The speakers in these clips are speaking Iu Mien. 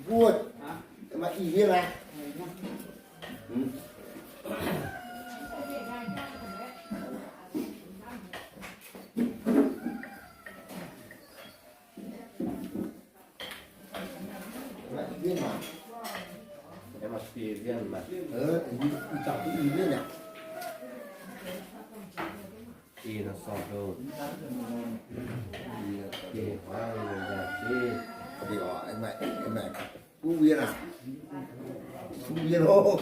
Mbuo, maaih i hmien aqv. Maaih i hmien maah? Maaih i hmien maah? Ih, i hmien aqv. Ih, nor sortv loh. Ih, huaang nzengc daaih. Ih, oc, maaih, maaih bun mienh aqv. Bun mienh oc.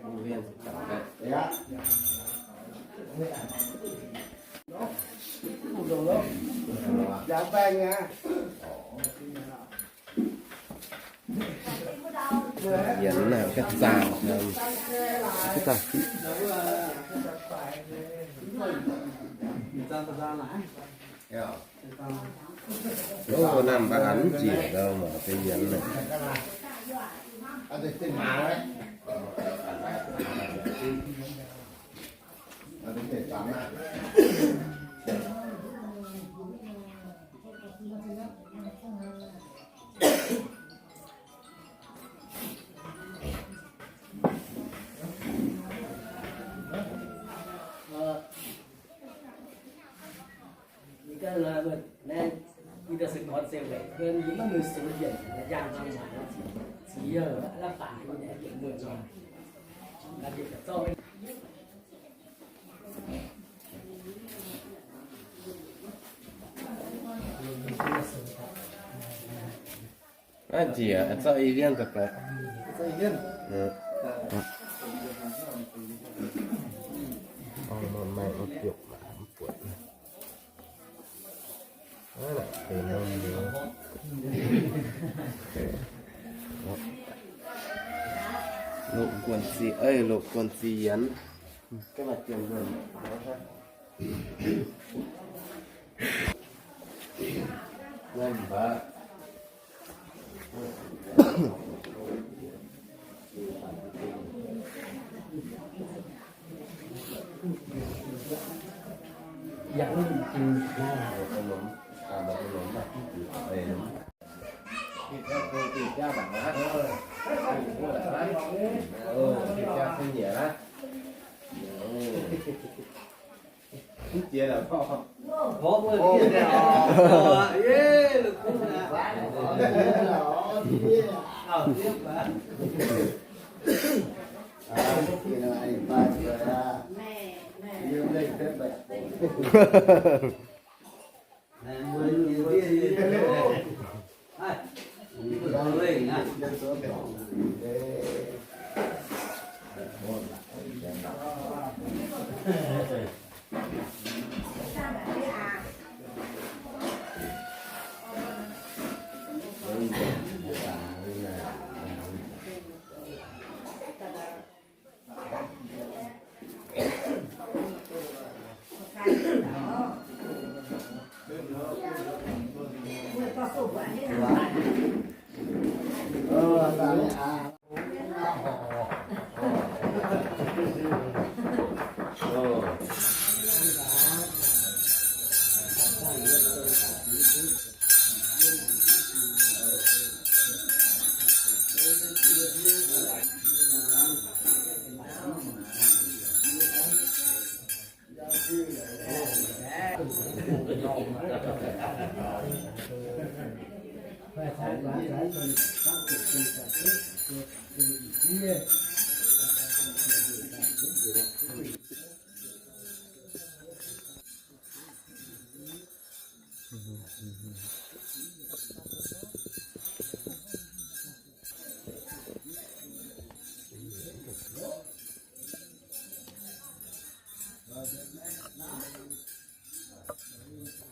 Bun mienh. Yaac. Jangx baengh aqv. Yienx naaiv ga'zaangc, ga'zaangc. Ov, nanv baac an njiec ndau mangc deix yienx naaic. Aa, njiec, zorqv i hmien daaih baeqc. Loqc guanh ziex, loqc guanh ziex yienx.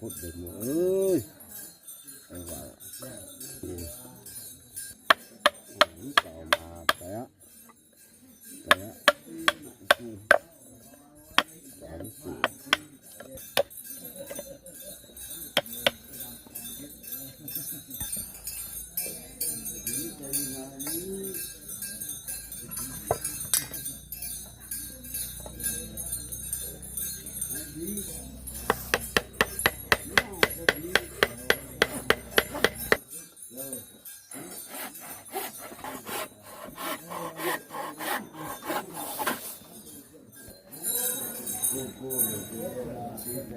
Khutv deix muoz ơi. Ih, ih, ih, caux maaz deix aqv. Deix aqv. Deix aqv. Yiem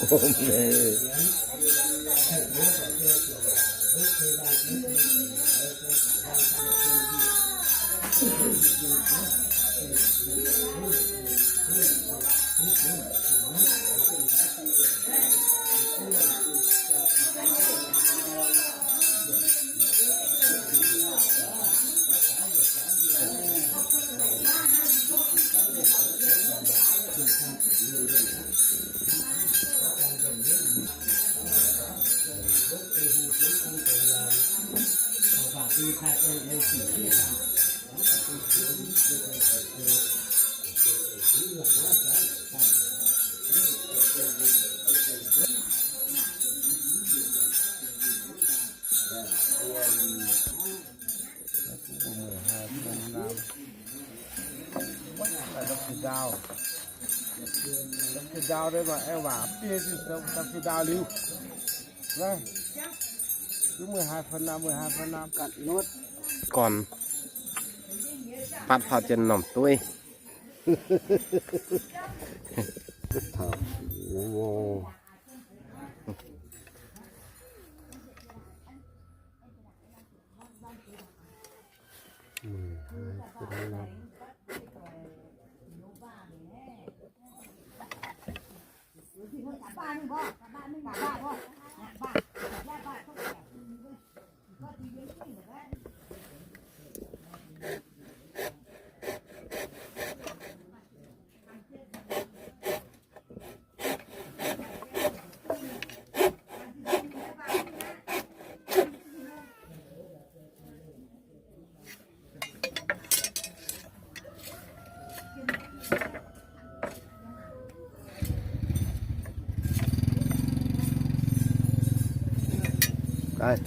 gom. Mười hai phân năm. What là đập thủy đào. Đập thủy đào đây mà em bảo kia thì đập, đập thủy đào liu. Đây. Cứ mười hai phần năm, mười hai phần năm. Cắt nốt. Còn phát phao trên nòng túi. Thảo. Wow. Đây.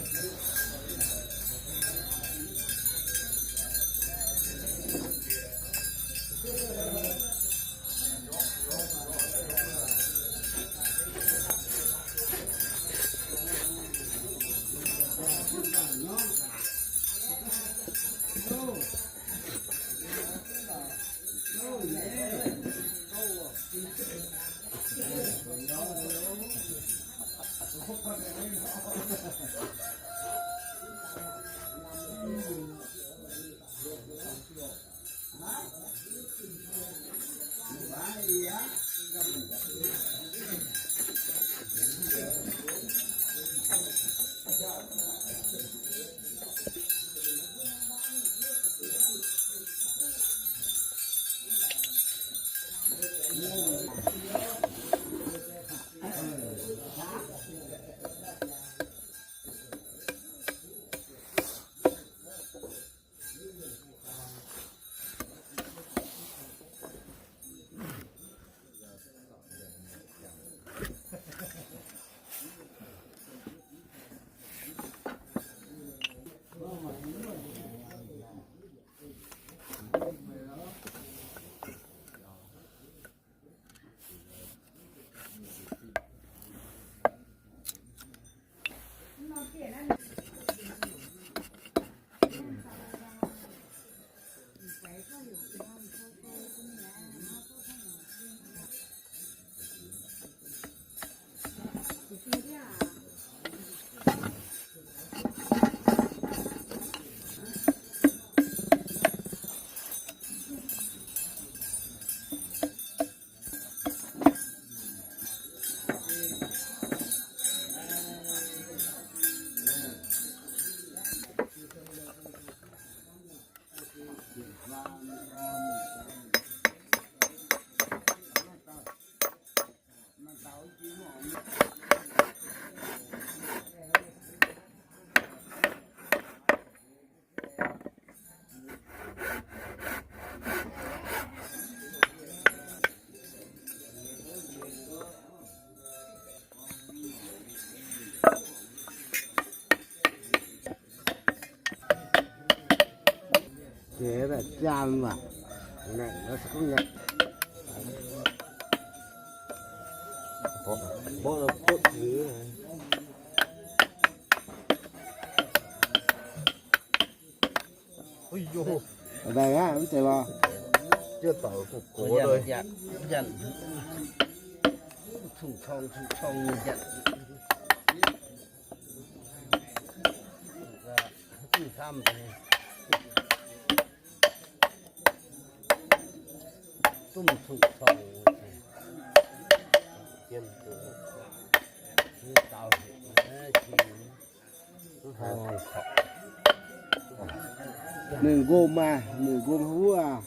Ninh nqom aac, ninh nqom huv aac.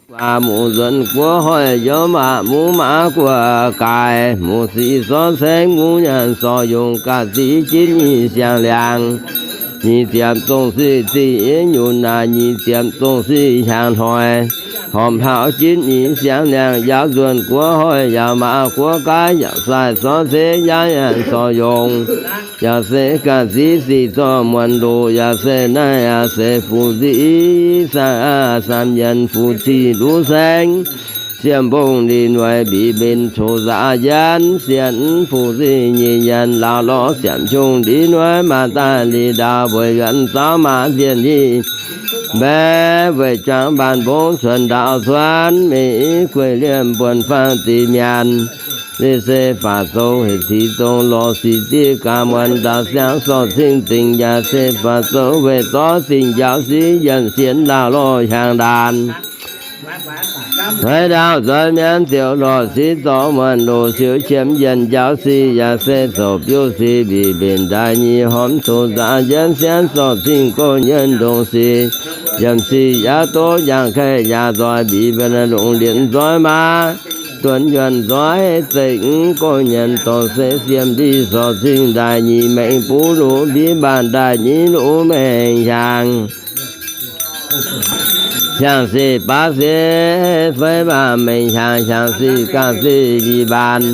Guaax muc nzuonx guoqv hoic, youz maac muv maaz guoqv gaaix, muc sic sorv saengv muv nyanc sorc yungz, ga'zic jienv nyic siang-liangx, nyic ziepc zong sic zingh nyunc naaic, nyic ziepc zong sic hiaangx hnoi, horpc hlauv jienv nyic siang-liangx, yaauv nzuonx guoqv hoic, yaauv maac guoqv gaaix, yaauv sai sorv saengv, yaauv nyanc sorc yungz, yaac se ga'zic sic zorqv muonc loc, yaac se naaiv yaac se fuqv nziv saang aav, saam yienx fuqv zic luv saengv, siem mbong lic noic mbic mbenc coqv nzaax yienx, sienx fuqv zic nyic yienx laauh lorz siemv qongx lic noic maaih daaih lic ndaauv mbueiz yuonx zaux maac zienh hieh mbaeqv weic juangc mbaanh mbong cuonx ndaauv cuonx meiv gueiv liemh buonc faang ziqc mienc. Lic se faatv zong hec tiqv zong lorz sic zieqv gaax muonc ndaauv siangx sorc cing zingh yaac se faatv zong weic zorqv zingh njaaux sic yienc sienx laauh lorz hiaangx ndaanx. Haiz ndaauv nzoih mienv ziouc lorz sic zorqv muonc loc siou qiemx yienc njaaux sic yaac se zoux biouv sic mbic mbenc ndaaih nyic horpc coqv nzaax yienx sienx sorc cing gorngv nyienx ndongc sic, yiemc sic yaac doqv yangh kaeqv yaac nzoih mbic mbenc longc lienz nzoih maac duonx yuonc nzoih zengc gorngv nyienx dorh se siem ndih sorc cing ndaaih nyic mengh buv luv mbic mbaanh ndaaih nyic luv mengh hiaangx. Hiaangx sic baav sic feix mbaanh mengh hiaangx, hiaangx sic ga'sic mbic mbaanh,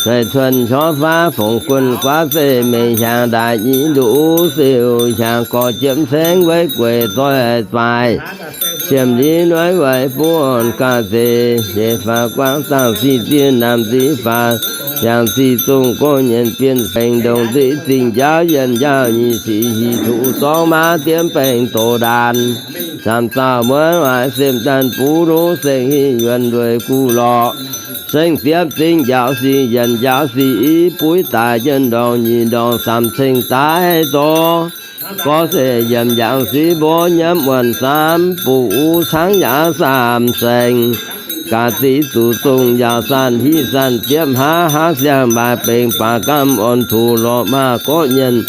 seix cuonx qorv faav fongc gunh guaav zeiv mengh hiaangx ndaaih nyic luv siou hiaangx gorx jiemv cengv weiv gueic zoih zaaih, siem ndih noiv weic buonv ga'sic, yietc faaux guangc dangh sic zienh naamh nziv faaux, hiaangx sic zong gorngv nyienc bienh sengx ndongc nziv zingh njaaux yienc njaaux nyic sic hic tuqv zorngv maav diev baengh doz ndaanx, zaamc zaux muonv waaic sem daanh buv luv sengx hieh yuonx ndueic guv lorqc, sengx ziepv zingh njaaux sic yienc njaaux sic i buiv daaih jienv ndorngx nyic ndorngx saamv ceng daaih doz. Gorngv se yiem yangh sic mbuo nyiemv muonc saamv buc uv caangv yaac saamv sengx, ga'zic zuqc zongh yaac sanc hiv sanc ziepv hnangv, hnangv siang-maaih bengx baac gamh orn tuc lorqc maah gorqv nyienc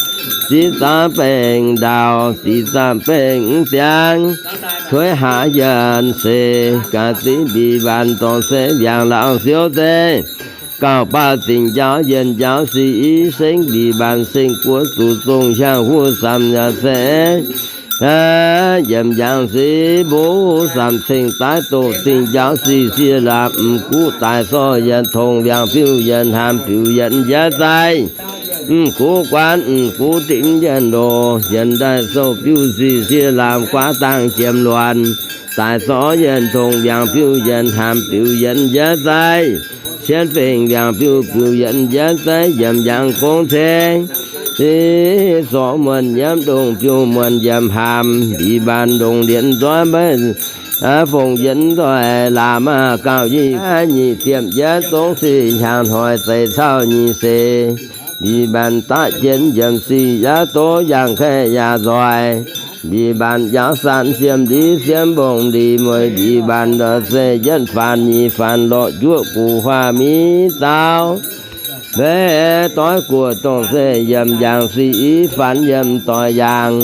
ziqc zaamv bengx ndaauh, ziqc zaamv bengx ziangx, tuix haaix yienc seix, ga'zic mbic mbaanh dorh se mbiaangx laangz siou zeiv, gauh baac zingh njaaux yienc njaaux sic i sengx mbic mbaanh sengx guoqv zuqc zongh hiaangx huv samx yaac se yiem yangh sic mbuo samx ceng daaih doqc zingh njaaux sic sieqv laapc m'guv daaih sorc yienc tongx mbiaangx biuv yienc haamz biuv yienc njiec zaiv, m'guv guanv m'guv dimv yienc loz yienc daaih sou biuv sic sieqv laapc guaav dangh jiem luonc daaih sorc yienc tongx mbiaangx biuv yienc haamz biuv yienc njiec zaiv, cien fengx mbiaangx biuv biuv yienc njiec zaiv yiem yangh gong ceng, sic sorc muonc nyiemv ndongh biuv muonc yiem haamz mbic mbaanh ndongh lienz nzoih maiv fongc yienc nzoih laamc maah gauh nyic nyic ziepc yietv zong sic hiaangx hnoi zeiz cauv nyic seix, mbic mbaanh daqv jienv yiem sic yaac doz yangh kaeqv yaac nzoih, mbic mbaanh yaac sanc siem ndih siem mbong ndih mueiz mbic mbaanh ndortv se yietv faanx nyic faanx lorqc juoqv guv huaax miv zauv. Mbaeqc doiv guoqv dongh se yiem yangh sic i faanx yiem doix yangh,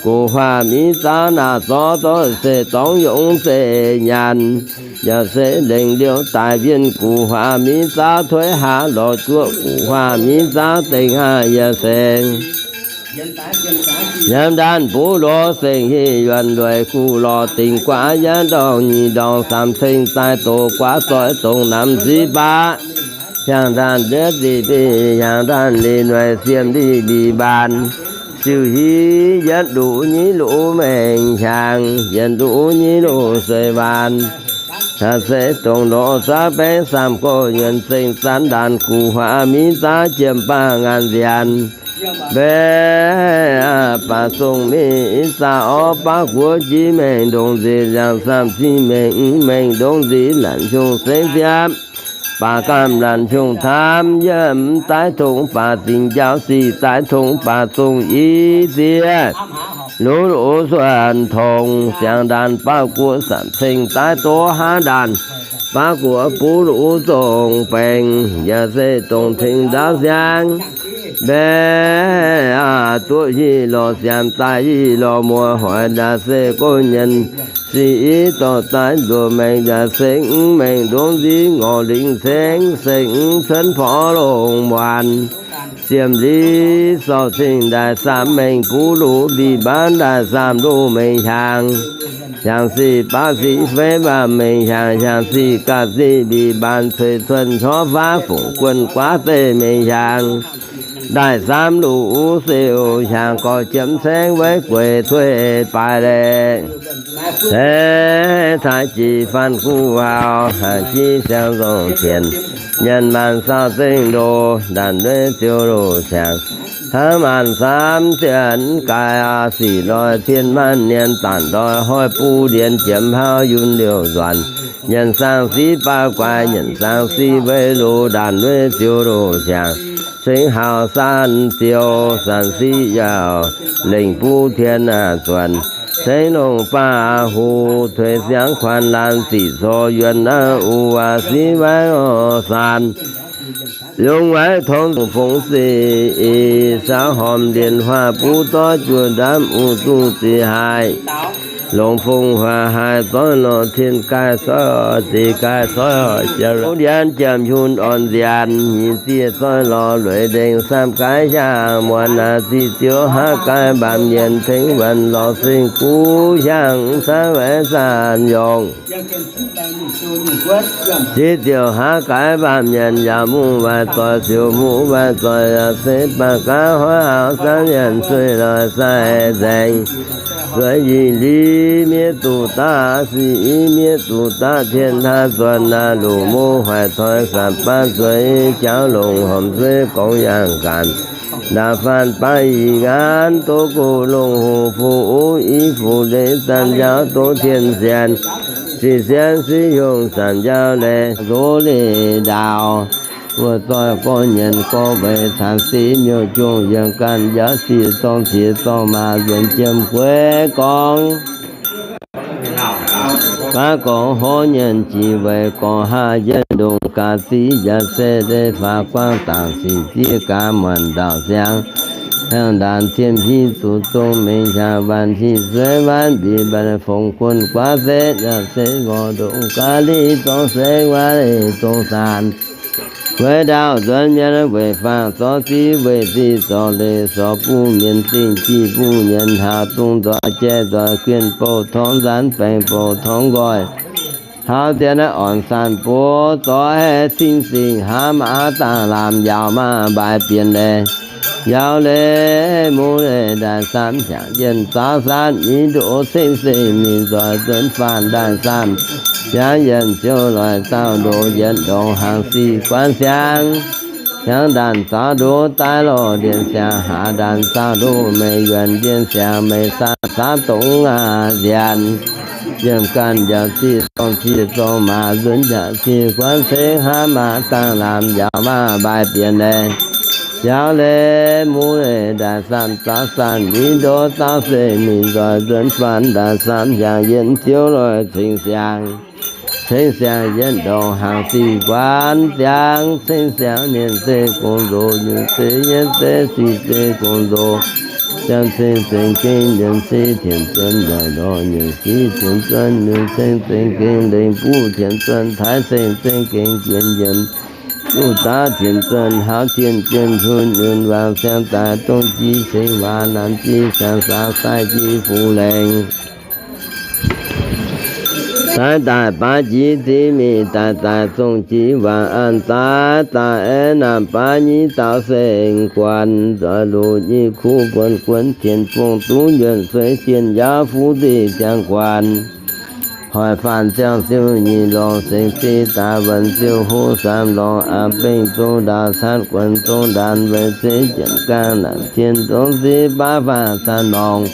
guv huaax miv zauv naaic zorqv doiv se dorngx yongc zeiv nyanc, yaac se lengc liouh daaih wienh guv huaax miv zauv tuix haaix lorqc juoqv guv huaax miv zauv dengh haaix yaac se yiem ndaanh buv loz sengx hieh yuonx ndueic guv lorqc dingc guaav yietv ndorngx nyic ndorngx samx ceng daaih doqc guaav zoih dongh namx ziv baav, hiaangx ndaanh ndiev zic bic hiaangx ndaanh lic nueic siem ndih mbic mbaanh, ziuh hiv yietv nduqc nyic luqc mengh hiaangx, yietv nduqc nyic luqc sueih waanc. Naaiv se dongh lorz zaangv baeng saam gorx yuonh zengc zanc ndaanc guv huaax miv zaav jiem baav ngaanc nziaanc. Mbaeqc baac zongh mingh zaav orv baav guoqv jiex mengh ndongc nziex liangx saam ziqc mengh mv mengh ndongc nziex laanc hiungh sengv ziepv baac gaamh laanc hiungh taamv yiem daaih tongx baac zingx njaaux sic daaih tongx baac zongh i zieqv luv luv suonc tongx siangx ndaanc baav guoqv saamv ceng daaih doqv hnangv ndaanc baav guoqv buv luv zongh baengc yaac se dongh tengx ndaauv siangx. Mbaeqc duqv hiv lorz siaamx daaih hiv lorz muoz hoic ndaauv se gorngv nyienz sic i dorh daaih nduoh mengh yaac se mv mengh ndongc nziv ngorc lingc cengx se mv cuotv porv longc muonc. Ziemx liz sorc cing ndaaih saamx mengh buv luv mbic mbaanv ndaaih saamx luv mengh hiaangx. Hiaangx sic baav sic fei mbaamh mengh hiaangx, hiaangx sic gaav sic mbic mbaanv cueix cuotv nqorv faav fungc guonh guaav zeiv mengh hiaangx. Ndaaih saamv luv uv siou hiaangx gorx jiemx caengv weiv gueix tuix baaix laengz. Ceix taaix jiex faanh guv auv, haih jiv siang nzongh tienx, nyanc maanc saau zengv ndo, ndaanc weiv ziouv loz-siangx. Hnangv maanc saamv zienx gaaix sic loi cien maanc nien, daanc loi hoiv buv ndien jiemx hauv yunh liouh nzuonx. Nyanc saang sic baav guaix, nyanc saang sic weic loz, ndaanc weiv ziouv loz-siangx. Cengx hauh san ziouv, san sic yaac lengc buv tien aav zuonx. Cengx longc baav huv tuix siangx kuanx laanh, ziqc corc yuonx naaiv uv waac sic waaic orv saan. Yungz waaic tongx fongx sic, saauv hormh ndienh huaac buv dorv juoh ndamv uv zuqc zic haaix. Longc fongx huaac haaix zoih lorz tien gaaih zoih zic gaaih zoih jiex, ndienx jiem hunh orn nziaanx, nyic zieqc zoih lorz lueic ndengc, saamv gaaix hiaangx muonc naaic, ziqc ziouc haav gaaix mbaamh mienh tengx wuonh lorz seng guv hiaangx, saaiv waaic zaanc yongc. Ziqc ziouc haav gaaix mbaamh mienh yaac mungv waaic zoih, ziouc mungv waaic zoih yaac se baac gaaix hoiv haaix zanc yienh sueih lorz sai nzaeng. Zueiz nyic liz miev duqv daav sic, miev duqv daav tien haav zuonx naaic, luqc mouv hoic toi saapv baav zueiz jauv longc hormh suiv gorngv yangh gaanc. Ndaauv faanh baav ih ngaanc doqv gox longc hoc fuqv uv i fuqv leiz zanc njaaux doqv tien sienx. Sic sienx sic hiongh zanc njaaux leiz nzox leiz ndaauv. Wuov zoih gorx nyienz gorx weic caux sic miuc-jungh yiem ganh njaaux sic zorng ziex zorng maa nzuonx jiem gueix gorngv. Baav gorngv horv nyienz jiex weic gorngv haav yietv ndongc gaax ziqv yaac se leiz faaux guangv dangc sic zieqv gaax muonc ndauc siangx. Hnyangx ndaanc cien hiv zuqc zong mengh hiaangx, waanc hiv sueiv waanc mbic mbaanc fongc guonh guaav zeiv yaac se ngorc ndongc gaax liz zorng seix waaic zong saanx. Weic ndaauv nzuonx mienh weic faang zorc ziqv, weic ziqv zorc leiz sorc buv mienh zingh, ziqv buv mienh haaix zungv nzoih jai nzoih guinh, bouh torngv nzaanx baengx bouh torngv nqoi. Taux dien naaiv orn saanh buov zoih cing-singx, hnamv aav dangh lamh yaac maaih mbaix bienh leiz. Yaac leiz muv leiz ndaaih saamv hiaangx yienh zaaux saanv, i ndoqv ceng-sengx mingh nzoih nzuonx faanh ndaaih saamv hiaangx yienh ziouv loic zaauh ndoqv yietc ndongc hnaangx sic guanv siangx. Hiaangx ndaanc zaaux ndoqv daaih lorh ndiev siangx, haav ndaanc zaaux ndoqv meih yuonc ndiev siangx, meih saah caav dongh aav nziaanx. Yiem ganh njaaux ziqv zorng ziqv zorng maa nzunc njaaux ziqv guanv cengx, hnamv aav dangh lamh yaac maaih mbaix bienh leiz. Yaac leiz muv leiz ndaaih saamv zaaux saanv, i ndoqv zaaux se mingh nzoih nzuonx faanh ndaaih saamv hiaangx yienh ziouv loic ceng siangx. Ceng siangx yietc ndongc hnaangx sic guanv siangx, ceng siangx mienh se gong-nzoqc, nyungc se yietv se sic se gong-nzoqc. Ziangh ceng zengc gengh mienh se tienx zuonx njaaux lorh, nyungc sic tienx zuonx nyungc ceng zengc gengh lengc buv tienx zuonx taaix ceng zengc gengh jiex njiemc. Duqv daav tienx zuonx hauv tien jien hun yunc waangc siang daaih dongh jiex ceng waac naanc jiex siang-saaux sai jiex fuqv lengc. Daaih daaih baav jiex ziqc mingh, daaih daaih zongh jiex waac an, daaih daaih aeqv, naamh baav nyei dauh seng guanh, zoih luc nyei kuv buonc guonx, tien fong duqv njuonc sueiv, tien njaaux fuqv nzih ziangh guanh. Hoic faanv ziangh ziuh nyic lorngh, seng se daaih wuonc ziuh hlo, saamv lorngh aqc bengh zong ndaauh, catv guonx zong ndaanx, weic zeiv jienv gaangh naanc tien zong ziv baav faanv caan lorngh.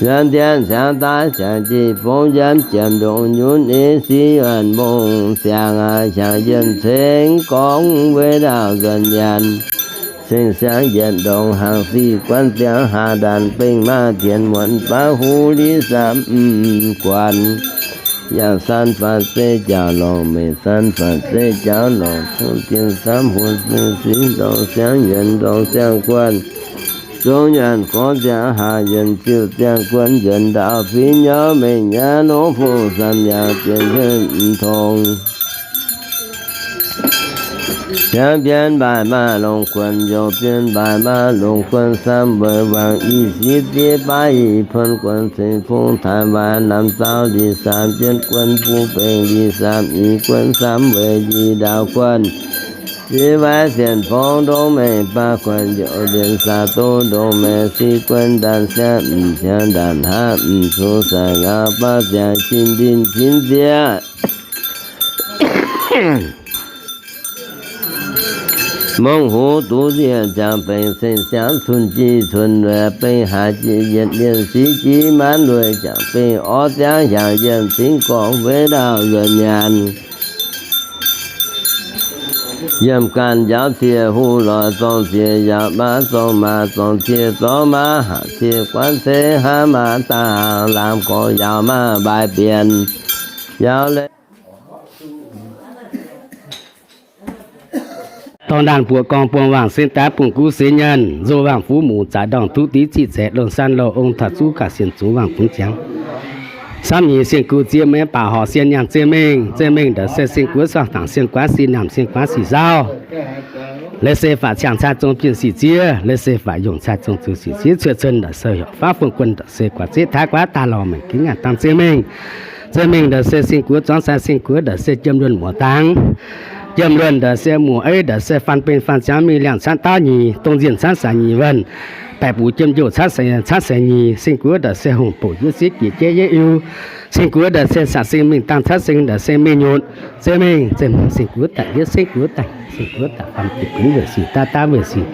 Yuonh tien siangx daaih siangx jiex fongv, yiem jiem ndongc nyunc, i sic yuonh mongh siangx, hiaangx yienh ceng gorngv, weic ndaauh nzuonx nyanc. Seng siangx yietc ndongc, hnaangx sic guonx ziangx haaz ndaanx, bengh maaih dienx muonz baav huv, liz saamv guanh. Yaac san faatv zeiv jauv lorngh, mengh san faatv zeiv jauv lorngh, tongv dien saamv huv, sing siv ndongc siangx yietc ndongc ziangh guanh. Zong nyanc gorngv ziangx haaz, yuonc ziuh ziangh guanh, yuonc ndaauh fingx nyouv mengh nyei longc fongc, saamv yaac bienh mv tongx. Siangx bienh mbaaih maaih longc guanh, youc bienh mbaaih maaih longc guanh, saamv weic wangc i sic zieqv baav i puonx guanh, ceng fong taaix waac lamh zaux, liz saamv jienv guanh buo bengh, liz saamv i guanh, saamv weic i ndaauh guanh. Ziex waaic sienx fongv ndongc mengh baav guanh, youc lienx saax doz ndongc mengh sic guanh, ndaanx siangx m'siangx ndaanx haav m'zuqc saeng ngau baav ziangx cin ndin cin zieqv. Mongh huv duqv nzieqc ziangx bengh, ceng siangx cun jiex cun lueic bengh, haaix jiex yietc lienh sic jiex maanv lueic ziangx bengh, orv ziangx hiaangx yienh cingv gorngv, weic ndaauh nzuonx nyanc. Yiem ganh njaaux cie, huv loix zorng cie, yaac maaih zorng maaih zorng cie, zorng maaih haac cie, guanv ceix haav maaih dangh laamh gorx, yaac maaih mbaaix bienh, yaac leiz dorng ndaanh buoqc gorngv buangh waangc, singx daaix bungx guv seix nyienh, nzoh waangc fuv muc, zaaix ndorngh duqv div ziqc zaeqc, longh san louh ong taux zuqv gaax sienx zuqc waangc bungx ziangx. Samv nyeic sing-guv zieqv mengh baac horc sien nyaanh zieqv mengh, zieqv mengh nda'sei sing-guv suangx dangc sing-guaav sic naamh sing-guaav sic saauv. Leiz se faatv ciangh cai zong bienh sic zieqv, leiz se faatv yongh cai zong zoux sic zieqv, cuotv cun nda'sei heuc fav fong guon nda'sei guaax zeqv taav guaav daaih lorz mengh ginv ngaanh dangh zieqv mengh. Zieqv mengh nda'sei sing-guv zuangx sai sing-guv nda'sei jiem luonh muoz dangx. Jiem luonh nda'sei muoz eiv nda'sei faan beng faan ziangx mingh liangh camv dauv nyic, dongh nzienh camv sai nyic wuonh, baeqc buc jiem njoh camv sai, camv sai nyic, sing-guv nda'sei hungh bouc yietv sieqv jiex jeiv yietv iu, sing-guv nda'sei sa'sing mingh dangh camv sing nda'sei mingh nyutc. Zieqv mengh, zieqv mengh sing-guv daaih yietv sing-guv daaih, sing-guv daaih faam diqc gunv weic sic daav daav weic sic,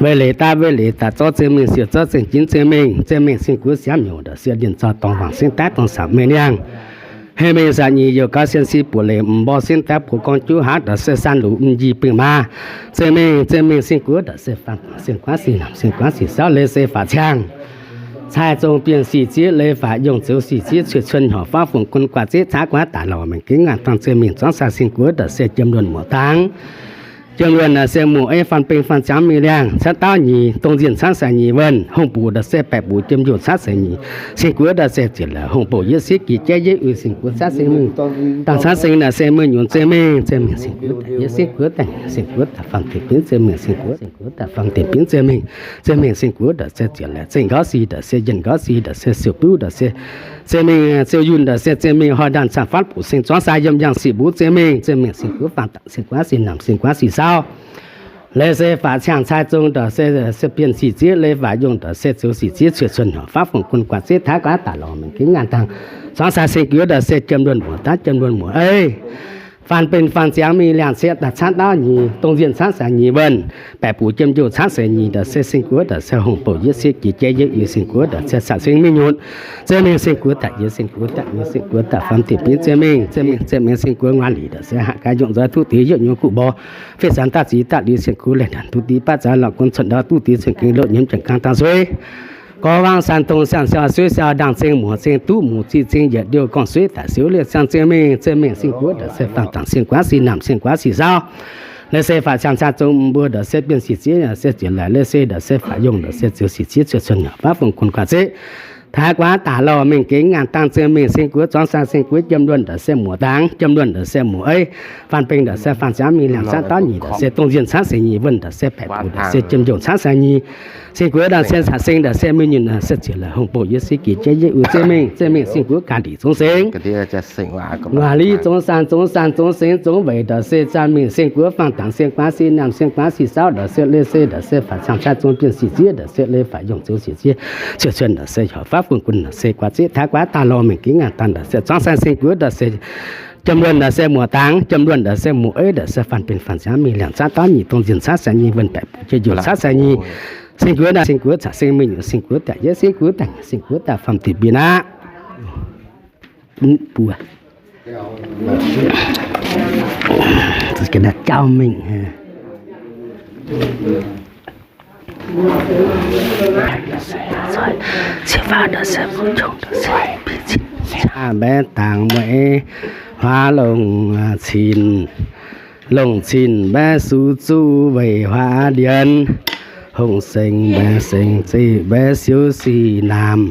weic leiz daav weic leiz daaih zorqv zieqv mengh siec zorqv zengc jinv zieqv mengh. Zieqv mengh sing-guv siangv miuc nda'sei lienh zorqv dorngx waangc singx daav dorngx saamc mengh liangh. Heh mengh sa'nyic youc gaux sienx si buoc leic m'nborh singx daaih buoz gorngv juv haav nda'sei san luc m'njih bingh maa. Zieqv mengh, zieqv mengh sing-guv nda'sei faam dangc sing-guaav sic naamh sing-guaav sic saauv. Leiz se faatv ciangh cai zong bienh sic zieqv, leiz faatv yongh zoux sic zieqv, cuotv cun horc fav fong guon guaax zeqv taav guaav daaih lorz mengh ginv ngaanh dangh. Zieqv mengh zuangx sai sing-guv nda'sei jiem luonh muoz dangx. Jiem luonh nda'sei muoz eiv faan beng faan ziangx mingh liangh camv dauv nyic, dongh nzienh camv sai nyic wuonh, hungh bouc nda'sei baeqc buc jiem njoh camv sai nyic, sing-guv nda'sei ziec laaix hungh bouc yietv sieqv jiex jeiv yietv iu, sing-guv camv sing mingh dangh camv sing nda'sei mingh nyunc. Zieqv mengh, zieqv mengh sing-guv daaih yietv sing-guv daaih, sing-guv daaih faam diqc binv zieqv mengh, sing-guv, sing-guv daaih faam diqc binv zieqv mengh. Zieqv mengh sing-guv nda'sei ziec laaix zengc nqauv si nda'sei yienh nqauv si nda'sei siou biuv nda'sei, zieqv mengh ziou yunh nda'sei zieqv mengh horh ndaanh cangx faanv buc sing zuangx sai yiem yangh sic mbuv. Zieqv mengh, zieqv mengh sing-guv faam dangc sing-guaav sic naamh sing-guaav sic saauv. Leiz se faatv ciangh cai zong nda'sei bienh sic zieqv, leiz faatv yongh nda'sei zoux sic zieqv, cuotv cun horc fav fong guon guaax zeqv taav guaav daaih lorz mengh ginv ngaanh dangh. Zuangx sai sing-guv nda'sei jiem luonh muoz daav jiem luonh muoz eiv faan beng faan ziangx mingh liangh cieqv daaih camv dauv nyic, dongh nzienh camv sai nyic wuonh, baeqc buc jiem njoh camv sai nyic nda'sei sing-guv nda'sei hungh bouc yietv sieqv jiex jeiv yietv iu, sing-guv nda'sei sa'sing mingh nyutc. Zieqv mengh sing-guv daaih yietv sing-guv daaih yietv sing-guv daaih faam diqc binv zieqv mengh. Zieqv mengh, zieqv mengh sing-guv nguaaz lic nda'sei haac gaax nyungc nzoih duqv deix yieqv nyungc guv mborh, fih zanc daaih zic daaih liz sing-guv laengh ndanc duqv deix baav zaax lorqc gunv cuotv ndau duqv deix cun gengh loz nyiemz jangx kang dangh sueiv. Gorx wang san dongh siang siao sueiv siao ndaangh zing muoc zing duqv muc ziqc zing yietc liouh gorngv sueiv daic siouv liouh siang zieqv mengh. Zieqv mengh sing-guv nda'sei faam dangc sing-guaav sic naamh sing-guaav sic saauv. Leiz se faatv ciangh cai zong mbuo nda'sei bienh sic zieqv, nda'sei ziec laaix leiz se nda'sei faatv yongh nda'sei zoux sic zieqv, cuotv cun horc fav fong guon guaax zeqv Taaix guaax daaih lorh mingh gengx ngaanh dangh zingh mingh sing guoqv zuangx saeng sing guoqv jiem luonh nda'sieqv muoz-dangx, jiem luonh nda'sieqv muoz-eiv, faan beng nda'sieqv faan ziangx mingh liangx zaangv dauh nyic nda'sieqv dongh nzienh caangv seix nyic wuonh nda'sieqv baeqc buc nda'sieqv jiem njongh caangv saeng nyic, sing guoqv nda'sieqv caqv seng nda'sieqv mingh nyunc nda'sieqv ziec la'hungh bouh yie sieqv gec jeiv yie uix zeiv mingh, zeiv mingh sing guoqv ganh ndic zungv seng. Nguaaz li zungv saanh zungv saanh zungv seng zungv weic nda'sieqv zaanh mingh sing guoqv faang dangx sing guaav si naamh sing guaav si saauv nda'sieqv leiz se nda'sieqv faatv cang cai zungv bienh sic zieqv nda'sieqv leiz faatv yongh ziouv sic zieqv cuotv cuotv nda'sieqv heuc fav fun gunv nda'sieqv guaav zieqv taaix guaax daaih lorh mingh gengx ngaanh dangh nda'sieqv zuangx saeng sing guoqv nda'sieqv jiem luonh nda'sieqv muoz-dangx, jiem luonh nda'sieqv muoz-eiv nda'sieqv faan beng faan ziangx mingh liangx zaangv dauh nyic dongh nzienh caangv seix nyic wuonh baeqc buc jiem njongh caangv seix nyic, sing guoqv nda'sieqv sing guoqv caqv seng mingh nyunc sing guoqv daaih yie sing guoqv daaih sing guoqv daaih faam dic bieqc aqv. Buo jauv mingh. Mbaeqv dangx mueiz huaav longc cin, longc cin mbaeqv su zuqv weic huaav ndienx, hongh sengx mbaeqv sengx zeqc mbaeqv siouv sic naamh,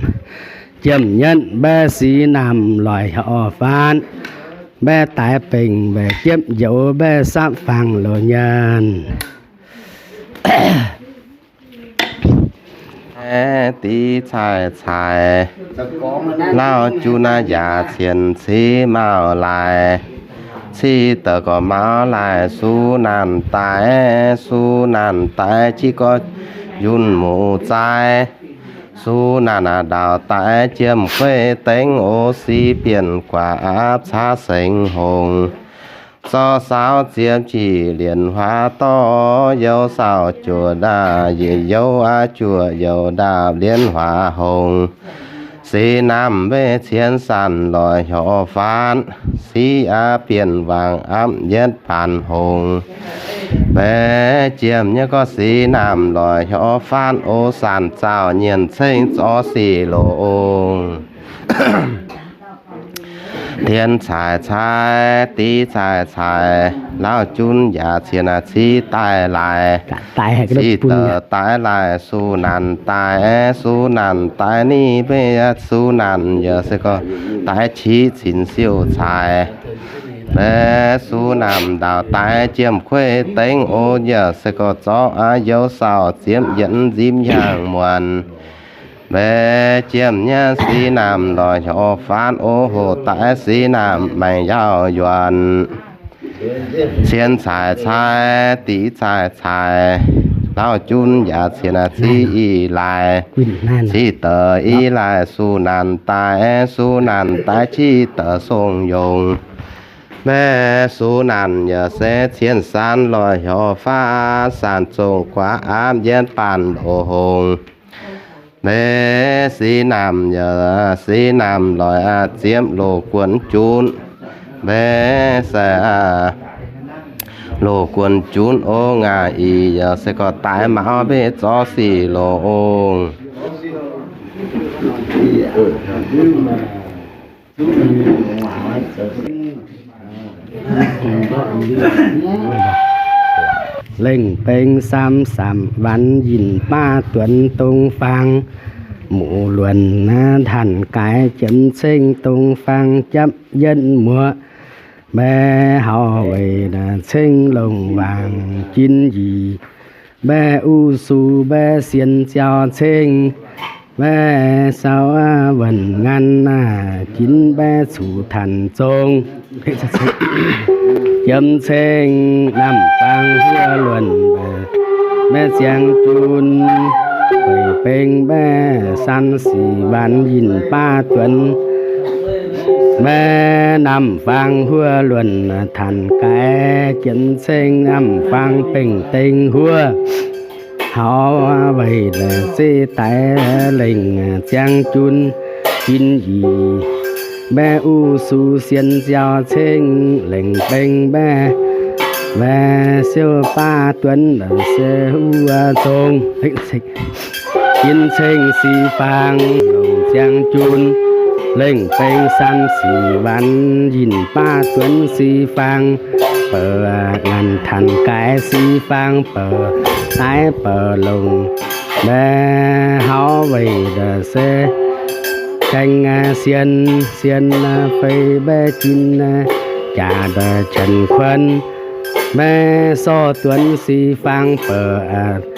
jiem nyetv mbaeqv sic naamh loic horc faanv, mbaeqv daaix bengc mbaeqc jiepv njoux mbaeqv sapv fangx loz nyenh. Div cai cai, lauh junv yaac cien civ mauv laaix, civ deix gorx mauv laaix su naanc daaih, su naanc daaih civ gorx yunh muc zaai, su naanc ndaauh daaih jiem kueiv dengv o si bienh guaax aapv caav sengx hongx. Zorqv saauv ziepc njiec lienc huaav dorv, youv saauv juoqc ndaauv, youv aqv juoqc youc ndaauv lienc huaav hongx. Sic naamh weic cien sanc loic horc faanv, sic aqv bienh wangc aapv yietv baanc hongx. Mbaeqc jiem nyei gorx sic naamh loic horc faanv, o sanc zaauh nyienh ceng zorqv sic longx. Tien cai cai, div cai cai, lauh junv yaac cien civ daaih laaix, civ deix daaih laaix su naanc daaih, su naanc daaih ninh mbeih su naanc yaac se gorx daaih qiv cin siouv cai. Mbaeqc su naamh ndaauh daaih jiem kueiv dengv o yaac se gorx zorqv aqv youv saauv ziepv yietv nzipv hiaangx muonc. Mbaeqc jiem nyei sic naamh loic horc faanv o hoc daaih sic naamh maengc yaauh yuonc. Cien cai cai, div cai cai, lauh junv yaac cien civ i laaix, civ deix i laaix su naanc daaih, su naanc daaih civ deix song yongc. Mbaeqc su naanc yaac se cien sanc loic horc faanv, sanc zongh guaax aapv yietv baanc loz hongx. Mbaeqc sic naamh yaac sic naamh loic aqv ziepv loz guonx junv. Mbaeqc se aqv loz guonx junv ong aqv, ih yaac se gorx daaih mauv mbeih zorqv sic longx. Lengh beng saam saamc waanx yinh baav duonx dong faang, muc luonc naaiv tanh gaaix jiemx ceng dong faang japv yietv muoqv. Mbaeqc hauv weic ceng longc wangc jin yie, mbaeqc u su mbaeqc sien ziau ceng, mbaeqc sau wuonh ngan jin mbaeqc cuqv tanh zong. Jiemx ceng naamh faang huov luonc, mbaeqc ziangx jun, weic beng mbaeqc san sic waanx yinh baav duonx. Mbaeqc naamh faang huov luonc tanh gaaix jiemx ceng naamh faang bengh deng huov. Hauv weic zeqv daix lengc ziangx jun jin yie, mbaeqc u su sien ziau ceng lengc beng mbaeqc, mbaeqc siou baav duonx se huov zong. Jin ceng si faang longc ziangx jun, lengc beng san sic waanx yinh baav duonx si faang, bouc nganc tanh gaaix si faang, bouc daix bouc longc, mbaeqc hauv weic se gaengh sien, sien fei mbaeqv jin, jaax daaih qanx kuonx, mbaeqv sorv duonx si fang bouc.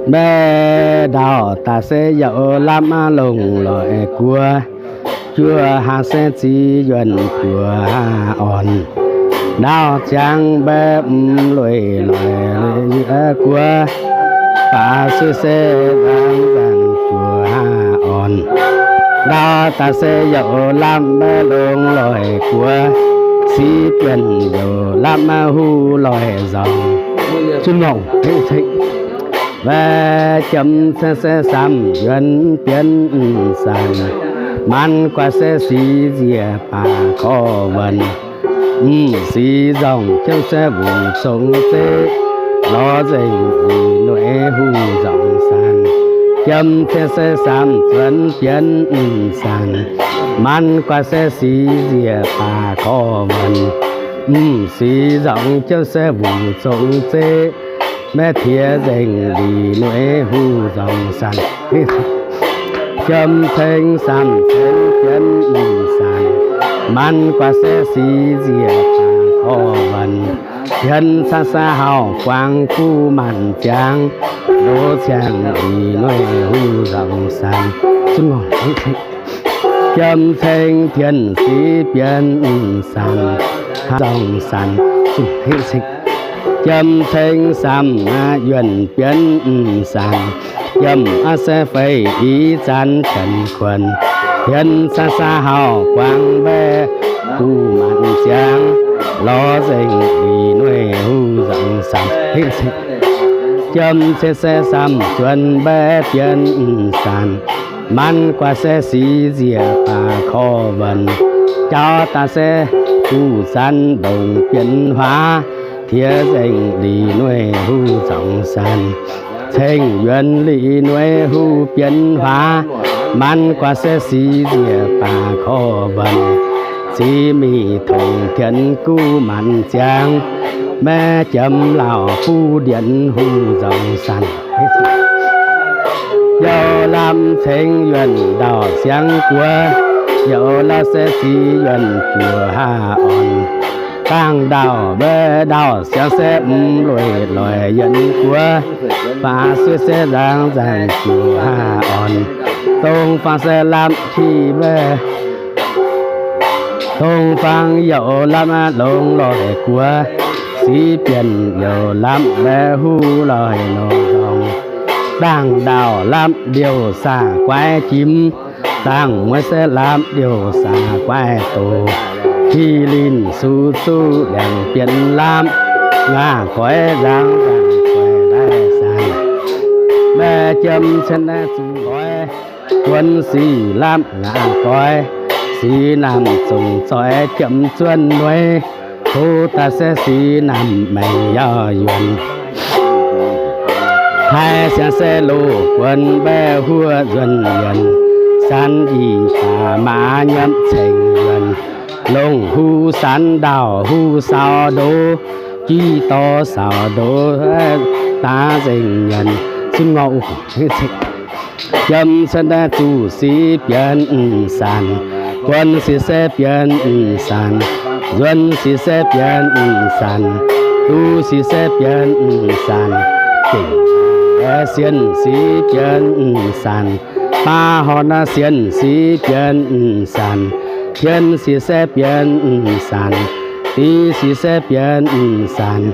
Mbaeqv ndau daaih se yaac lamh longc loic guoqv, juov haav se ziqc yuonh juoz orn. Ndau ziangx mbaeqv mv lueic loic guoqv, baac suiv se nzaangc nzaangc juoz orn. Ndau daaih se yaac lamh mbaeqv longc loic guoqv, siqv bienh yaac lamh huv loic nzorngc. Zunv ngorc hengv ceng. Mbaeqv jiem ceng se samh yuonx bienx mv sanc, manc guaax se siqv nziec baac korv wuonc. Mv siqv nzorngc jiem se wuc zong zeqv, lorz nzengc lic noic huv nzorngc sanc. Jiem ceng se samh zuonx bienx mv sanc, manc guaax se siqv nziec baac korv wuonc. Mv siqv nzorngc jiem se wuc zong zeqv, mbaeqv tiex nzengc lic noic huv nzorngc sanc. Jiem ceng samh zuonx bienx mv sanc, manc guaax se siqv nziec baac korv wuonc. Bienx cang se hauh guangc guv maanc ziangx, loz ciangx lic noic huv nzorngc sanc. Zunv ngorc hengv ceng. Jiem ceng tien siqv bienx mv sanc, nzorngc sanc. Zunv hengv ceng. Jiem ceng samh yuonh bienx mv sanc, jiem aav se fei i zanc qanx kuonx. Bienx cang se hauh guangc mbaeqv guv maanc ziangx, lorz nzengc lic noic huv nzorngc sanc. Hengv ceng. Jiem ceng se samh zuonx mbaeqv bienx mv sanc, manc guaax se siqv nziec baac korv wuonc. Jauv daaih se guv zanc ndongc bienx huaav, tiex nzengc lic noic huv nzorngc sanc. Ceng yuonx lic noic huv bienx huaav, manc guaax se siqv nziec baac korv wuonc. Ziqc mic tongc tienx guv maanc ziangx, mbaeqv jiem lauh buv ndienx huv nzorngc sanc. Youh lamh ceng yuonh ndau siangx guoqv, youh lamh se siqv yuonh juoz orn. Dangh ndau mbaeqv ndau siangx se mv lueic loic yienx guoqv, baac suiv se nzaangc nzaangc juoz orn. Dongh fangx se lamh qiex mbaeqv, dongh fangx youh lamh longc loic guoqv, siqv bienh youh lamh mbaeqv huv loic nongx nzorngc. Dangh ndau lamh ndiouh saah guaiv jimv, dangh mueiz se lamh ndiouh saah guaiv doz. Ti linh su zuqv liangx bienx lamh, ngaah goix nzangv nzangc guaix ndaaih sanc. Mbaeqv jiem cien naaiv zuqc nqoi, buonv sic lamh ngaah goix, sic naamh zongc zoix jiem zuonv nueiz, tov daaih se sic naamh maengc yauh yuonc. Taaih siangx se loz buonv mbaeqv huoqv nzuonx yienc, sanx njiec baac maac nyiemv cengx yuonc, longc huv sanx ndau huv saaux ndoz, jiv dorh saaux ndoz daav nzengc nyienc. Zunv ngorc. Jiem cien naaiv zuqc sic bienx mv sanc, buonv sic se bienx mv sanc, nzuonx sic se bienx mv sanc, duqv sic se bienx mv sanc, gengh sienh sic bienx mv sanc, baav horn naaiv sienh sic bienx mv sanc, tien sic se bienx mv sanc, div sic se bienx mv sanc,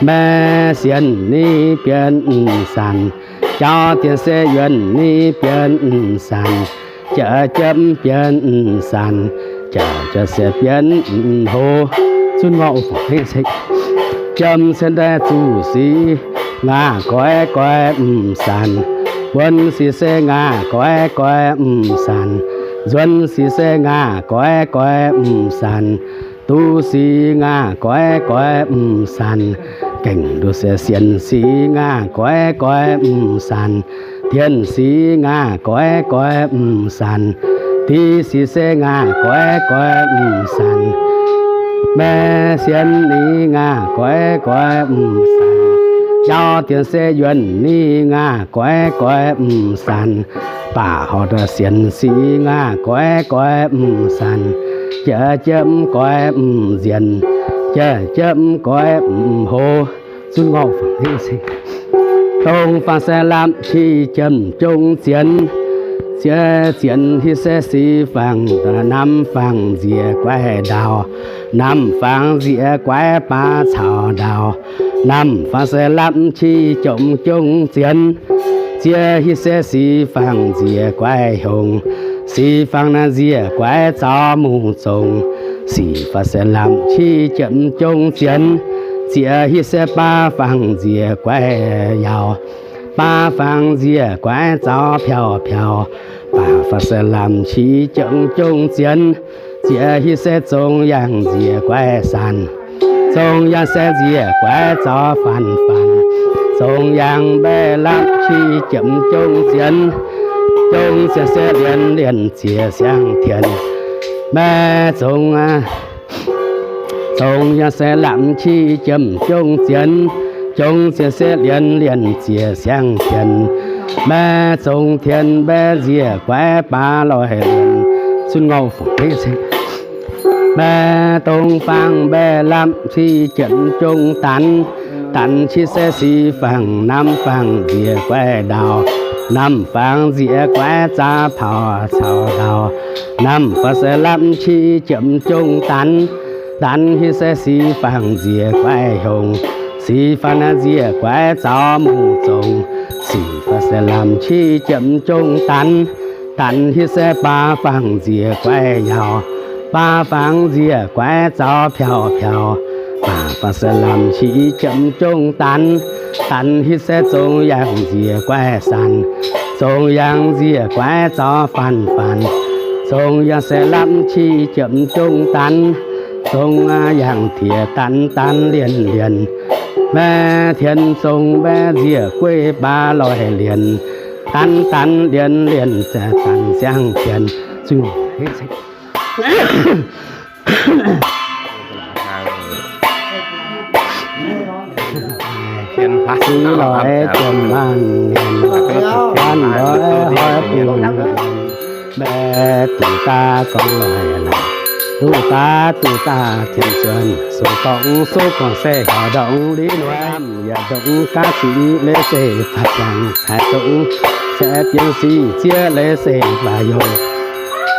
mbaeqv sienh ni bienx mv sanc, jauv dien se yuonc ni bienx mv sanc, jaax jiem bienx mv sanc, jaax jaax siex bienx mv hlo. Zunv ngorc. Jiem cien naaiv zuqc sic ngaah goix goix mv sanc, buonv sic se ngaah goix goix mv sanc, nzuonx sic se ngaah goix goix mv sanc, duqv sic ngaah goix goix mv sanc, Gengh nduov se sienx sic ngaah goiv goiv mv sanc, dienh sic ngaah goiv goiv mv sanc, div sic se ngaah goiv goiv mv sanc, maiv sienx ni ngaah goiv goiv mv sanc, yauv dienx se yuonx ni ngaah goiv goiv mv sanc, baac horpc daaih sienx sic ngaah goiv goiv mv sanc, jiex jiex mv goiv mv nzienx, jiex jiex mv goiv mv hoz. Zunv ngorc fangx, dongh fangx se lamh qiex jiemh jong zienx, ziex zienx hitv se sic fangx, namx fangx nziex guaiv ndaauh, namx fangx nziex guaiv baav caux ndaauh, namx fangx se lamh qiex jiemh jong zienx, ziex hitv se sic fangx nziex guaiv hiongx, sic fangx naaiv nziex guaiv zaux mungh zongc, sic fangx se lamh qiex jiemh jong zienx, ziex hitv se baav fangx nziex guaiv yaauc, baav fangx nziex guaiv zaux piauv piauv, baav fangx se lamh qiex jiemh jong zienx, ziex hitv se zong yangh nziex guaiv sanc, zong yangh se nziex guaiv zaux faanx faanx, zong yangh mbaeqc lamh qiex jiemh jong zienx, jong zienx se lienz lienz ziex siang-tienx, maiv zong zong yangh se lamh qiex jiemh jong zienx, jong zienx se lienz lienz ziex siang-tienx, maiv zong tienx mbaeqc nziex guaiv baav loic lienz, zunv ngorc fangx, maiv dongh fangx mbaeqc lamh qiex jiemh jong danx, danx hitv se sic fangx, namx fangx nziex guaiv ndaauh, namx fangx nziex guaiv zaux piauv caux ndaauh, namx fangx se lamh qiex jiemh jong danx, danx hitv se sic fangx nziex guaiv hiongx, sic fangx naaiv nziex guaiv zaux mungh zongc, sic fangx se lamh qiex jiemh jong danx, danx hitv se baav fangx nziex guaiv yaauc, baav fangx nziex guaiv zaux piauv piauv, baav fangx se lamh qiex jiemh jong danx, danx hitv se zong yangh nziex guaiv sanc, zong yangh nziex guaiv zaux faanx faanx, zong yangh se lamh qiex jiemh jong danx, zong yangh diex danx danx lienz lienz, maiv tienx zong mbaeqc nziex guaiv baav loic lienz, danx danx lienz lienz danx siang-tienx, zunv sic loix jienv maanh mienh, gan loix hoiv bungx, mbaeqc duqv daaih gorngv loic laaix, duqv daaih duqv daaih tien zuonx, sou gorngv sou gorngv se haaix ndongc liuz nor, yaac ndongc gaav sic leiz se faatv ziangx cai zong, se bienx sic zieqv leiz se faatv yongh,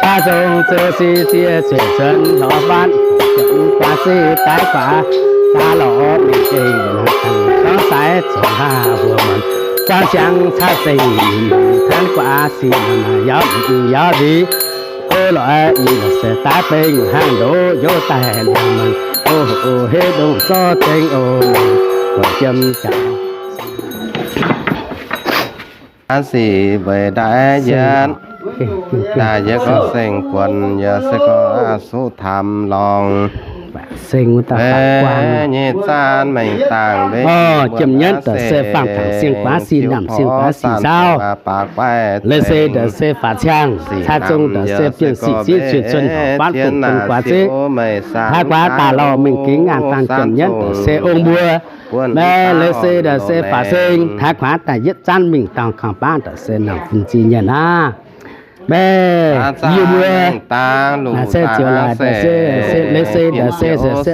faatv zong zoux sic zieqv zueiz cuonx lorz faanv, guaax zeiv daaih guaax, daaih lorz mingh gengh gorngv sai zoux haav mbuo muonc, guangc siangx caqv zengc tanv guaax sic yaac yaac nzic, o loic i se daaih bengh hnangv ndoqv njoux daaih nangh muonc, o o heh ndongh zorqv zengx o, jiem jaax. Aav sic weic ndaaih yietv, ndaaih yietv gorngv seng buonc yaac se gorngv aqv suqv tamx lorngx. Seng wuov dauh faatv guangc nyei zaanv mengh dangh mbe, jiem nyienv daaih se faang tangx sieng guaav sic namh sieng guaav sic saauv. Leiz se daaih se faatv ciangh, cai zong daaih se bienx sic zieqv zueiz cuonx horpc faanv fungc bun guaax zeiv. Taaix guaax daaih lorh mingh gengx ngaanh dangh jiem nyienv daaih se ong mbuo. Maiv leiz se daaih se faatv seng, taaix guaax daaih yietv zaanv mingh dorngh kangx baav daaih se nangc fun ziex nyienc aqv. Maiv yie mbuo se ziouc laaix daaih se, leiz se daaih se, se, se,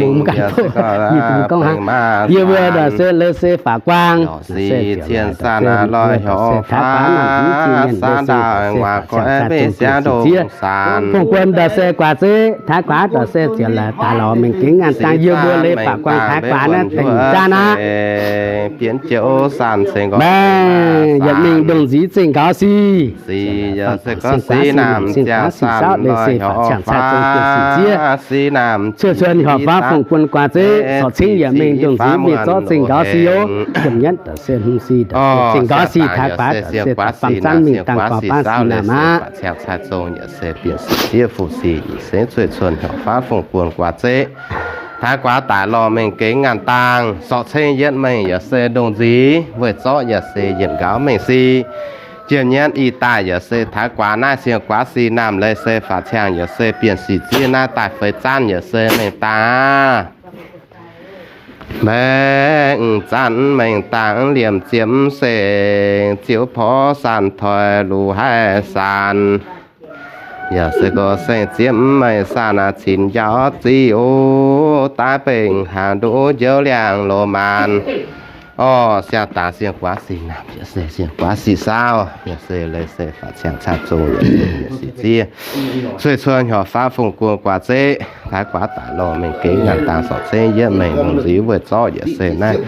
mungh ganh doqv, yie mbuo gorngv hnangv, yie mbuo daaih se leiz se faatv guangc, se ziouc laaix daaih se, se taaix guaax nangc fun ziex nyienc, leiz se daaih se faatv ciangh cai zong bienx sic zieqv. Fungc buonc daaih se guaax zeiv, taaix guaax daaih se ziouc laaix daaih lorz mingh gengx ngaanh dangh yie mbuo leiz faatv guangc taaix guaax naaiv dengh zaanv aqv. Maiv yietc mingh ndongc nziv zengh nqaux sic, sic yaac se gorngv sic namh siang guaax sic saauv, leiz se faatv ciangh cai zong bienx sic zieqv. Cuotv cuotv horpc faanv fungc bun guaax zeiv, corc cingv yietc mingh ndongc nziv mingh zorqv zengh nqaux sic oc. Jiem nyienv daaih se hmz sic daaih se zengh nqaux sic, taaix guaax daaih se daaih faam zaanv mingh dangh guaax baav sic namh aqv. Ciangh cai zong yaac se bienx sic zieqv, fu sic yaac se cuotv cuotv horpc faanv fungc bun guaax zeiv. Taaix guaax daic lorh mengh gengx ngaanh dangh, sortv cengv yietv mengh yaac se ndongh nziez, weih zorqv yaac se yietc nqaaux mengh si. Jiem nyienv ih daaih yaac se taaix guaax naaiv siang guaax si naamh leiz se faatv ciangx yaac se bienh sic ziev naaiv daaih feix zanv yaac se mengh dangh aqv. Mengh zanc mengh dangh liemh ziepc mv sengx, ziouv porv sanc toi luc haih sanc. Yaac se gorx sengx ziepc mv mengh sanc aqv, cinc njaaux zic oc. Daaih bengc hnaangx ndoqv njoux liangx loz maanc. Orv, siang dangx siang guaax sic naamh yaac se siang guaax sic saauv, yaac se leiz se faatv ciangx caqv zong yaac se bienh sic ziev, cueiv cuonv hnyouv faatv fungx guon guaax zeqv. Taaix guaax daic lorh mengh gengx ngaanh dangh, sortv cengv yietv mengh ndongh nziez, weih zorqv yaac se naaiv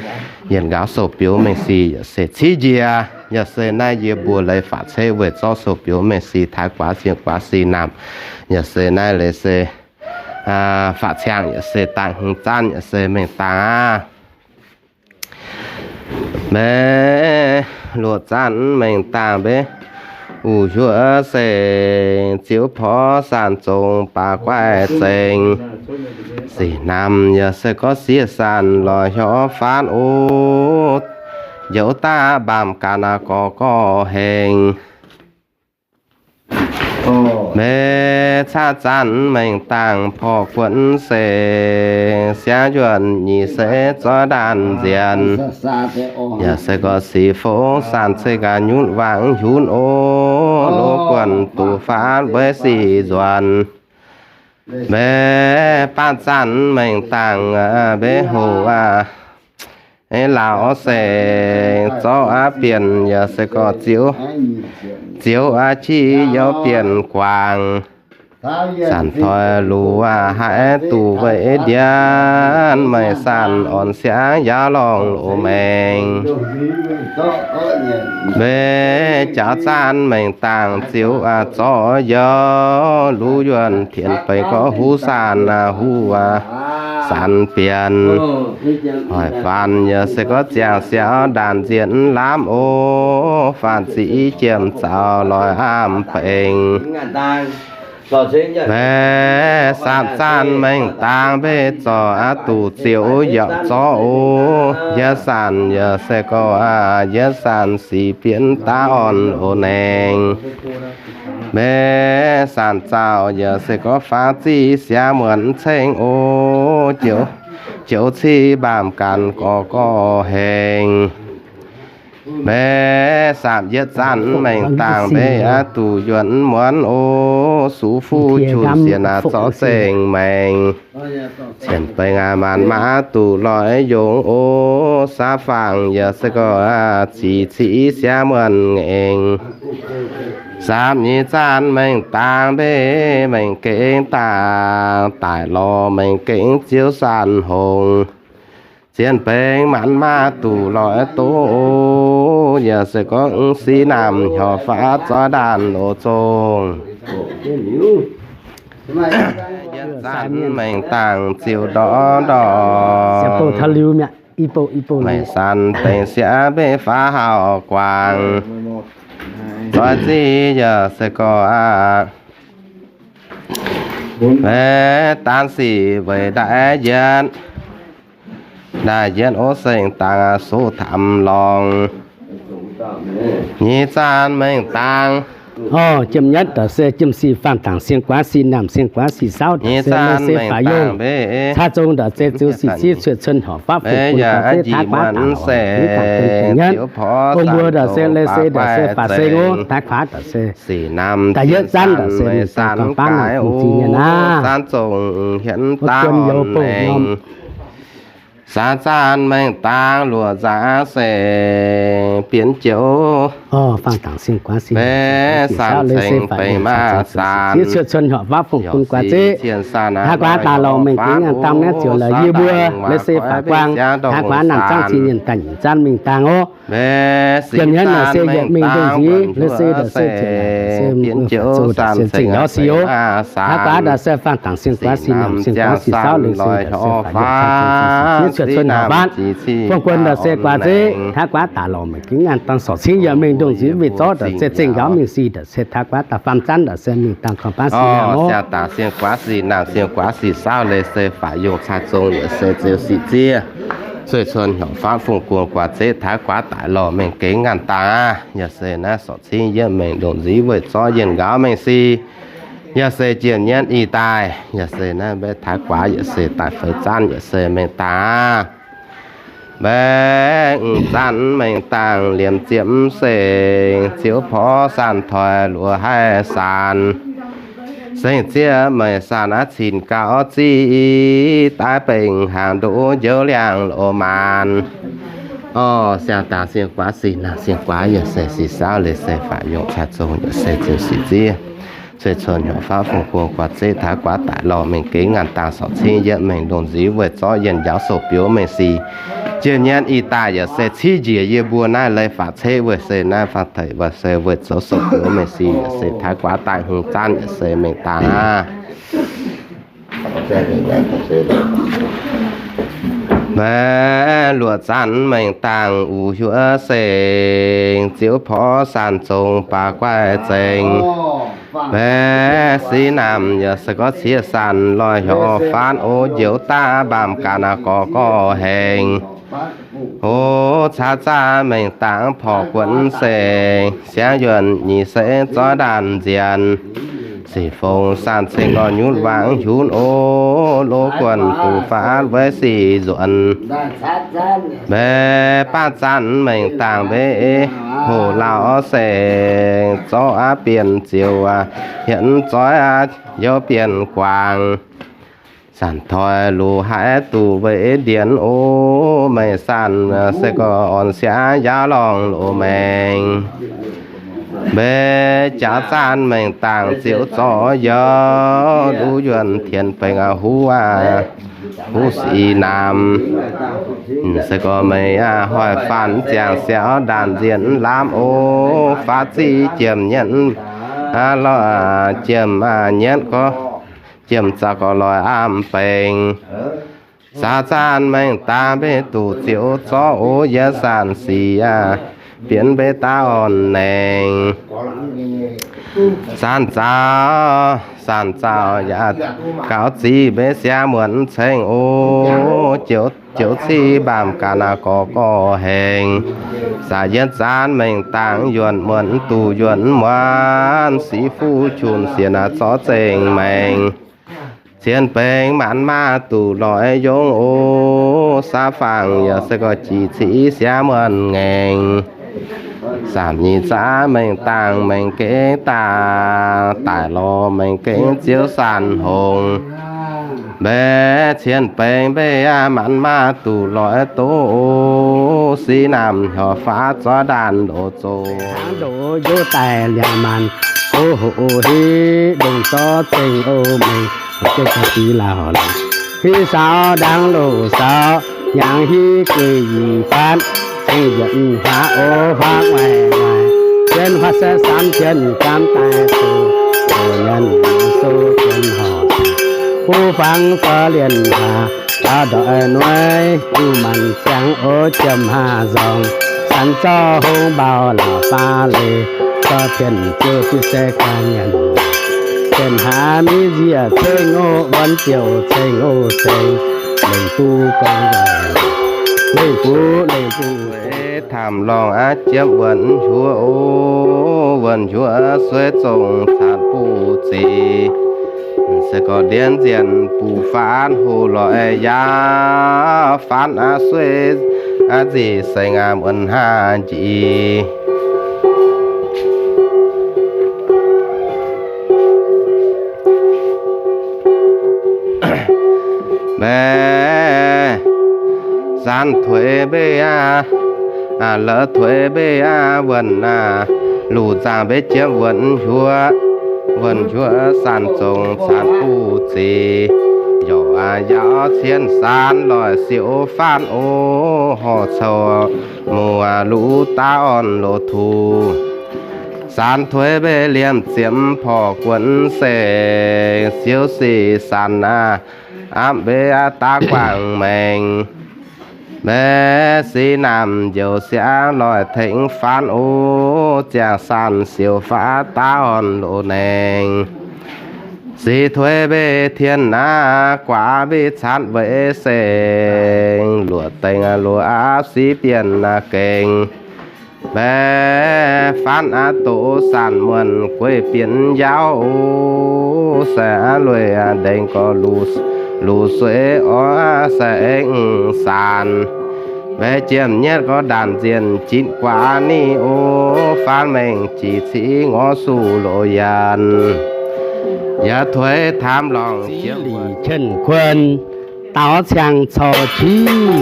yietc nqaaux sou biux mengh si yaac se civ njiec. Yaac se naaiv yie mbuo leiz faatv cengv weih zorqv sou biux mengh si, taaix guaax siang guaax si naamh, yaac se naaiv leiz se faatv ciangx yaac se dangh hmz zanv yaac se mengh dangh aqv. Mbenc luoqc zanc mengh dangh mbenc uix hnyuoqv sengx, ziouv porv sanc zong baac guaix zengx. Sic naamh yaac se gorx sieqv sanc lorz hnyouv faanv oc. Njoux daav mbaamh ganh aqv gorx gorx hengx. Mbenc caqv zanc mengh dangh porv guonv sengx, siangv yuonh nyic se zorqv ndaanh nzienx. Yaac se gorx sic fongv sanc ceix gaax nyunv wangc hiunv oc. Loz guonc duqv faanv mbeix sic nzuonx. Mbenc baamh zanc mengh dangh mbenc hoc aqv, laauc sengx zorqv aqv bienh yaac se gorx ziouv, ziouv aqv qiex youv bienh guangc. Zanc toi luc aqv haiz duqv weic ndiev, meih sanc orn siangv yaauv lorngh loz maengx. Mbenc jaax zanc mengh dangh ziouv aqv zorqv youv, luv yuonh tienx bengx gorx huv sanc aqv, huv aqv sanc bienh. Hoic faanc yaac se gorx ziangh siaaux ndaanh nzienx lamh oc. Faanc ziqc jiem zaux loix aamh bengx. Mbenc saamv zanc mengh dangh mbenc zorqv aqv duqv ziouv yaac zorqv oc. Yietv sanc yaac se gorx aqv, yietv sanc sic bienh daav orn oc nengx. Mbenc sanc zaux yaac se gorx faanv ziqc siangv muonc ceng oc. Joux ciqv mbaamh ganh gorx gorx hengx. Mbenc saamv yietv zanc mengh dangh mbenc aqv duqv yuonh muonc oc. Sux fuqv qunx sienx aqv zorqv zengc maengx. Cien bengx aqv maanc maanc duqv loix yongx oc. Saauv fangx yaac se gorx aqv ziqc ciqv siangv muonc ngaengc. Saamv nyeic zanc mengh dangh mbenc mengh gengh dangh daic lorz mengh gengh ziouv sanc hngongx. Zien bengx maanc maanc duqv loix doqv oc. Yaac se gorngv siqv naamh hnyouv faatv zorqv ndaanh oc zongh. Yietv zanc mengh dangh ziouc ndorqc ndorqc. Meih sanc dengx siangv mbenc faaux hauv guangc. Zoix ziqv yaac se gorx aqv. Mbenc daanv sic weic ndaaiv yienv. Ndaaiv yienv ov sengx dangx soqv tamx lorngx. Nyeic zanc mengh dangh. Orv, jiem nyatv ndortv se jiem sic faanh dangx siang guaav sic naamh siang guaav sic saauv ndortv se leiz se faaux yongh. Caqv zong ndortv se ziouc sic ziev cuotv cun horpc faatv fungx gunv guaax zeiv taaix guaav dangx lorz nyeic dangx dongh nyatv. Ong mbuo ndortv se leiz se ndortv se faaux seng ov, taaix guaav ndortv se da'yietv zanc ndortv se mingh daaih gorngv baav naaic fungx zingh nyei naaiv. Wuov guon youz bouh norm. Saam zanc mengh dangh luoqc nzangc se bienx joux. Orv, faanh dangx siang guaav sic, mbenc saamv ceng bengx maac saanc, ziex cuotv cun horpc faatv fungx gunv guaax zeiv, taaix guaav daaih lorz mengh gengh dangh naaiv ziouc la'yie mbuo, leiz se faaux guang, taaix guaav naamh zanc zinh nyienc daaih nyic zanc mengh dangh ov. Mbenc siqv zanc mengh dangh buonc hnyuoqv se Bienx joux san ceng njaaux sic oc. Taux guaax ndaaih se faanh dangc sienh guaax sic naamh sienh guaax sic saauv lengh sienh ndaaih se faaux yiem caa zong sic fiev cuotv cuotv nor fatv. Fong guon ndaaih se guaax zeqv taux guaax daaih lorz mengh gengh ngaanh dangh sorc cingv yiem mengh ndongh nziv weih zorqv ndaaih se zengh njaaux mengh sic ndaaih se taux guaax daaih faam zanv ndaaih se mengh dangh korn-baanv sic naamh oc. Siang dangc sienh guaax sic naamh sienh guaax sic saauv lengh se faaux yiem caa zong yaac se ziux sic ziev. Cuotv cuotv hnyouv fatv fong guon guaax zeqv taux guaax daaih lorz mengh gengh ngaanh dangh aqv. Yaac se naaiv sorc cingv yiem mengh ndongh nziv weih zorqv yienh njaaux mengh sic. Yaac se jienh nyienv ih daaih, yaac se naaiv mbaeqv taux guaax yaac se daaih feix zanv yaac se mengh dangh aqv. Mbaeqv zanv mengh dangh liemh ziepc sengx, ziouv porv sanh toi luoqc haih sanh. Sengx zieqv meih sanh aqv cin gauh ziqv, daaih bengc hnaangx ndoqv njoux liangx loz maanc. Orv, siang dangc sienh guaax sic naamh sienh guaax yaac se sic saauv leiz se faaux yiem caa zong yaac se ziux sic ziev. Cuotv cuotv hnyouv fatv fong guon guaax zeqv taux guaax daaih lorz mengh gengh ngaanh dangh sorc cingv yiem mengh ndongh nziv weih zorqv yienh njaaux sou biux mengh sic. Jienh nyienv ih daaih yaac se cingv njiec yie mbuo naaiv leiz faatv ceqv weih se naaiv faatv teic weih se weih zoux sou biux mengh sic yaac se taux guaax daaih hungh zanv yaac se mengh dangh aqv. Mbaeqv luoqc zanv mengh dangh uix huoqv sengx, ziouv porv sanh zong baac guaix zengx. Mbaeqv sic naamh yaac se gorngv ciev sanh lorh hiuv fatv o njoux daav mbaamh ganh aqv gorx gorx hengx. O caa zanv mengh dangh porv guonv sengx, siangx yuonh nyic seix zorqv ndaanh nzienx. Sic fongx sanh ceng lorh nyutc wangc hiunv o, loz guonc bungx fatv weiv sic nzuonx. Mbaeqv baav zanv mengh dangh mbeqv hoc lauh sengx, zorqv aqv bienh ziouc hienx zoiv aqv youz bienh guangc. Zanc toi luqc haiv duqv weic ndienx o, meih zanc se gorx orn siangx yaauv lorngh loz maengx. Mbaeqv jaax zanv mengh dangh ziouc zorqv youz luv yuonh tienx bengx aqv huv aqv, huv sic naamh. Se gorx meih aqv hoic faanv ziangh siaaux ndaanh nzienx lamh o, fatv ziqv jiem nyienv aqv lorh, jiem nyienv gorx, jiem zaux gorx loic amv bengx. Caa zanv mengh dangh mbeqv duqv ziouc zorqv o, yie zanc sic aqv bienx mbeqv daav orn nengx. Zanc zaux, zanc zaux yaac gaux ziqc mbeqv siangx muonc ceng o, joux ciqv mbaamh ganh aqv gorx gorx hengx. Zaqc yietv zanv mengh dangh yuonh muonc duqv yuonh muonc, siqv fuqv qunx sienx aqv zorqv zengx maengx. Cien bengx maanc maah duqv loic yongh o, saav fangx yaac se gorx jiex ciqv siangx muonc ngaengc. Zaamc nyic zanv mengh dangh mengh gengh daaih, daaih lorz mengh gengh ziouv sanh hongx. Mbaeqv cien bengx mbeqv aqv maanc maah duqv loic doqv o, sic naamh hiuv fatv zorqv ndaanh loz zoqc. Hnangv ndoqv njoux daaih liangx maanc, o hoqc o hiv ndongc zorqv zengx o mengh, o jienv ga'dic lauh lengc. Hiv saaux ndaangc loz saaux, hnyangx hiv gueic yinh fatv, ceng yietc haav o huaav nguaaic nguaaic, jienv huaav saeqv saamv jienv gaamv daaih zoux, zoux nyanc sou jienv horc, huv fangx zorqv lienh haac, taux ndoih nueiv duqv maanc ziangx o jiem haav nzorngh, sanx zorqv hongx mbaux lauc faah leiz, zorqv tien ziouv diqv se ganh nyanc. Tien haav miv nziec ceng o, wuonx ziouc ceng o ceng, lengc buv gorngv nzengc, lengc buv lengc buv. Tamh lorngh aqv jiem wuonx hiuv o, wuonx hiuv sueiv zongh caanx buv zic. Se gorx ndiev nzienc buv faanv hoc loic yaac faanv aqv sueiv aqv nzic seng aqv muonz haav njiec. Mbaeqv zanv tuix mbeqv aqv, la'tuix mbeqv aqv wuonx aqv, luqc nzangc mbeqv jiem wuonx hiuv, wuonx hiuv sanc zongx caanx buv zic, yaac aqv yaac cien sanv loic siouc faanv o, horc coux muoz luv daav orn loz tuc. Zanc tuix mbe liemh ziepc porc guonc sengx, siou sic sanc aqv, aapv mbe aqv daav guangc maengc. Mbe sic naamh njoux siav loic tengx faanv o, ziangh sanc siouc faav daav orn loz naengx. Sic tuix mbe tien aqv, guaax mbe caatv weic sengx, luoqc dengx luoqc aqv sic bienh gengx. Mbe faanv aqv doqc sanc muonc gueiv bienh njaaux o, sai aqv lueic ndengx gorx luc sueix orv sai eng sanc. Mbe jiem nyetv gorx ndaanc nzienh jitv guaax ninh o, faanv mengh jiex civ ngorv suc loz yanc. Yaac tuix taamv lorngc jiex lic qen kuon, daaux ciangh corc qiv,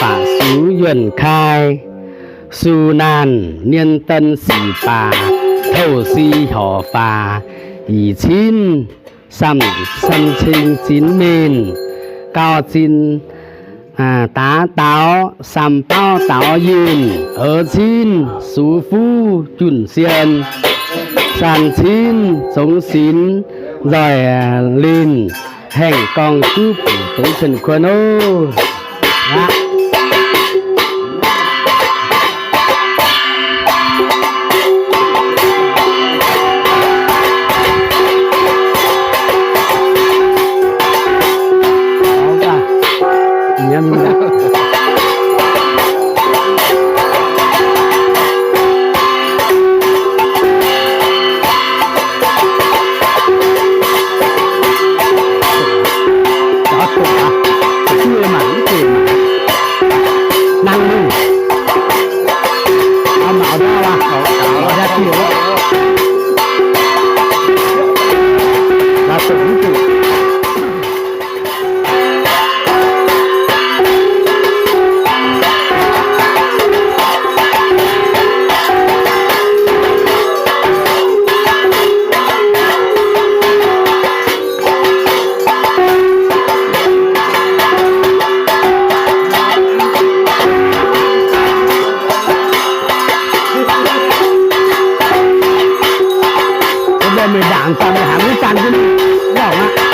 baac sux yuonh kai. Sux naanc mienh den sic baac, touv si horc faah, yietc cin samh, samh cing zinx mienh, gauh zinh daax daaux, samh bauv daaux yunh, oix cin sux fuv junh sien, sanc cin zongx sinx nzoih linh, haengh gorngv juv buc dongz cen kuon oc. Mbuo mingh ndaangc daaih mingh haaix mv zanc jienv lorngh aqv.